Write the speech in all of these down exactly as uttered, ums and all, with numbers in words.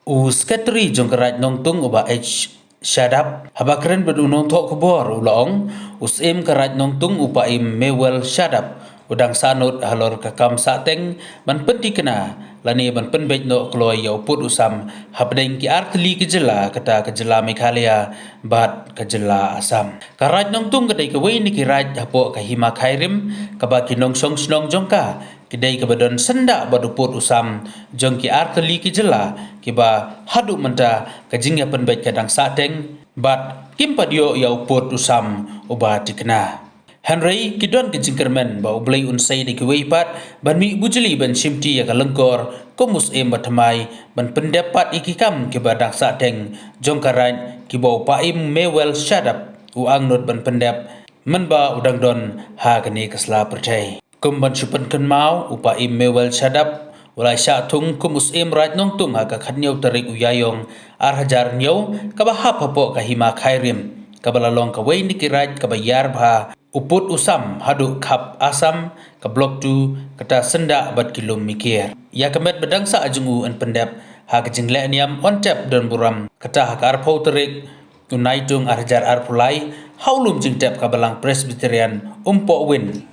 U Sekretari jong ka Raid Nongtung u Bah H Shadap, haba kren bad u nongthoh khubor u la ong, u Syiem ka Raid Nongtung u Paiem Mewel Shadap, u dang sahnud halor ka kam sahteng, ban pynthikna, lane ban pynbeit noh kloi ïa u pud u sam, hapdeng ki artylli ki jylla kata ka jylla Meghalaya, bad ka jylla Assam. Ka Raid Nongtung ka dei kawei na ki raid hapoh ka Hima Khyrim, kaba ki nongshong shnong jong ka, ki dei kiba don syndah bad u pud u sam, jong ki artylli ki jylla, kiba haduh mynta, ka jingïapynbeit ka dang sahteng, bad kim pat ïoh ïa u pud u sam, uba thikna. Hynrei, ki don ka jingkyrmen, ba u Blei un sei da kiwei pat, ban mih bujli ban shimti ïa ka lyngkor, kum u Syiem ba thymmai, ban pyndep pat ïa ki kam kiba dang sahteng, jong ka raid, kiba u Paiem Mewel Shadap, u angnud ban pyndep, mynba u dang don, ha kane ka sla pyrthei. Kum ban shu pynkynmaw, u Paiem Mewel Shadap, u la shah thung kum u Syiem Raid Nongtung ha ka khathynñiew tarik u Ïaïong, ar hajar hynñiew, kaba hap hapoh ka Hima Khyrim, kaba la long kawei na ki raid kaba ïar bha, u pud u sam haduh khap Assam, ka Block two, kata syndah bad ki lum mikier. Ïa ka met ba dang sah jong u yn pyndep, ha ka jingleh niam Ontep Donburom, kata ha ka arphew tarik, u Naitung ar hajar arphew lai, ha u lum jingtep ka Balang Presbyterian, Umpohwin.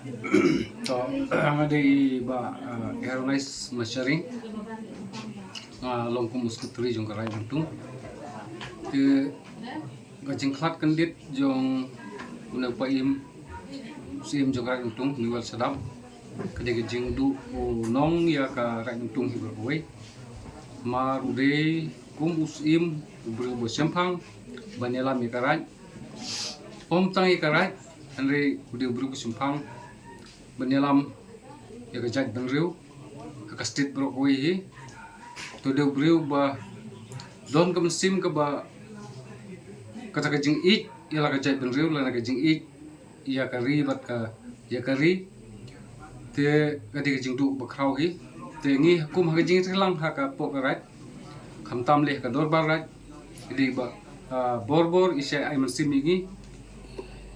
To, nga dei i Bah, eh, Aronis Mashari, nga long kum u Sekretari jong ka Raid Nongtung. Te, ka jingkhlad kyndit jong une u Paiem, Syiem jong ka Raid Nongtung, Mewel Shadap. Ka dei ka jingduh u nong ïa ka Raid Nongtung hi baroh kawei. Namar u dei kum u Syiem, u briew ba shemphang, ban ïalam ïa ka raid. Ym tang ïa ka raid, hynrei u dei u briew ba shemphang, ban ïalam ïa ka jaitbynriew, ha ka state baroh kawei hi. Te u dei u briew ba don ka mynsiem kaba, kata ka jingïeit, ïa la ka jaitbynriew, lane ka jingïeit, ïa ka ri bad ka, ïa ka ri. Te ka dei ka jingduh ba khraw hi. Te ngi kum ha ka jingïatreilang ha ka poh ka raid, khamtam leh ka dorbar raid, ka dei ba, ah, bor bor i shah ai mynsiem ïa ngi.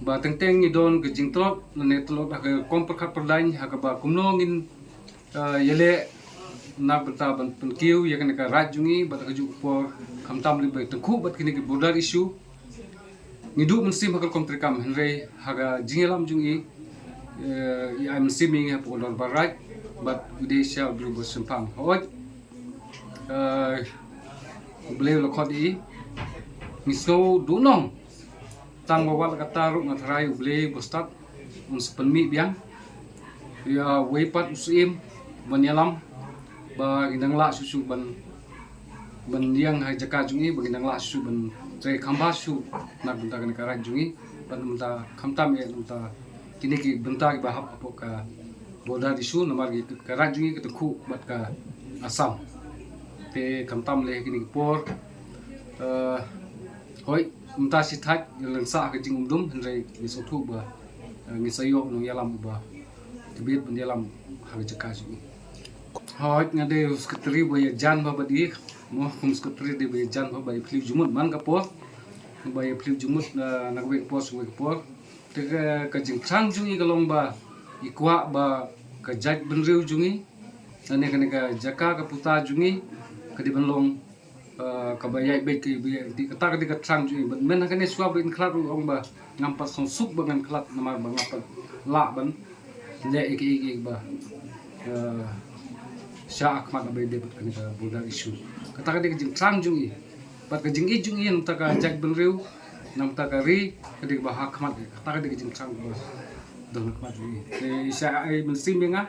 Ba teng teng ngi don ka jingtlot, lane tlot ha ka rukom pyrkhat pyrdaiñ, ha kaba kumno ngin, ah, ïaleh na ka bynta ban pynkiew ïa kane ka raid jong ngi, bad ha kajuh ka por khamtam leh ba tyngkhuh bad kine ki border issue. Ngi duh mynsiem ha ka rukom treikam, hynrei ha ka jingïalam jong i, eh, i ai mynsiem ïa ngi hapoh ka dorbar raid, bad i dei shisha u briew ba shemphang. Hooid, eh, u Blei u la khot ïa i, ngi sngew duh nong. Tang ba wat la katta ruh nga tharai u Blei ba stad un sa pynmih biang ïa uwei pat u Syiem ban ïalam, ba ngin nang lah shuh shuh ban, ban ïeng ha jaka jong i, ba ngin nang lah shuh shuh ban trei kham bha shuh na ka bynta kane ka raid jong i, bad na ka bynta khamtam ïa na ka bynta kine ki bynta kiba hap hapoh ka border issue, namar ki, ka raid jong i ka tyngkhuh bad ka Assam. Te khamtam leh kine ki por, eh, hooid, mynta shi thait, ngi lyngsah ka jingumdum, hynrei ngi sngewthuh ba, eh, ngi sa ïoh u nongïalam uba tbit ban ïalam ha ka jaka jong i. Hooid, nga dei u Sekretari ba ïajan bha bad i, mo, kum Sekretari dei ba ïajan bha, ba ïaphylliew jingmut man ka por, ba ïaphylliew jingmut, eh, na kawei ka por sha kawei ka por. Te ka, ka jingthrang jong i ka long ba i kwah ba ka jaitbynriew jong i, lane kane ka jaka ka puta jong i, ka dei ban long, eh, kaba ïaid beit, ka ïaid beit, kata ka dei ka thrang jong i. Bad mynta kane shuwa ba in khlad ruh ong ba ngam pat sngewsuk ba ngan khlad namar ba ngam pat lah ban leh ïa kiei kiei ba, eh, shah ha khmat ba ïadei bad kane ka border issue. Kata ka dei ka jingthrang jong i. Bad ka jingïeit jong i na ka bynta ka jaitbynriew, na ka bynta ka ri, ka dei kaba ha khmat, kata ka dei ka jingthrang kaba don ha khmat jong i. Te i shah ai mynsiem ïa nga.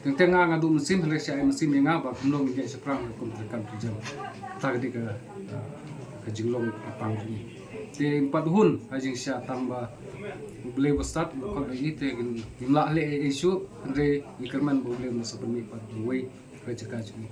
Teng teng nga nga duh mynsiem, hynrei shah ai mynsiem ïa nga ba kumno ngin ïaid shaphrang ha ka kum treikam treikam. Kata ka dei ka, ka jinglong kyrpang jong i. Te ym pat hun ha jingshah tang ba U Blei ba stad u la khot ïa i, te ngim lah leh ei ei shuh, hynrei ngi kyrmen ba U Blei un sa pynmih pat uwei ha ka jaka jong i.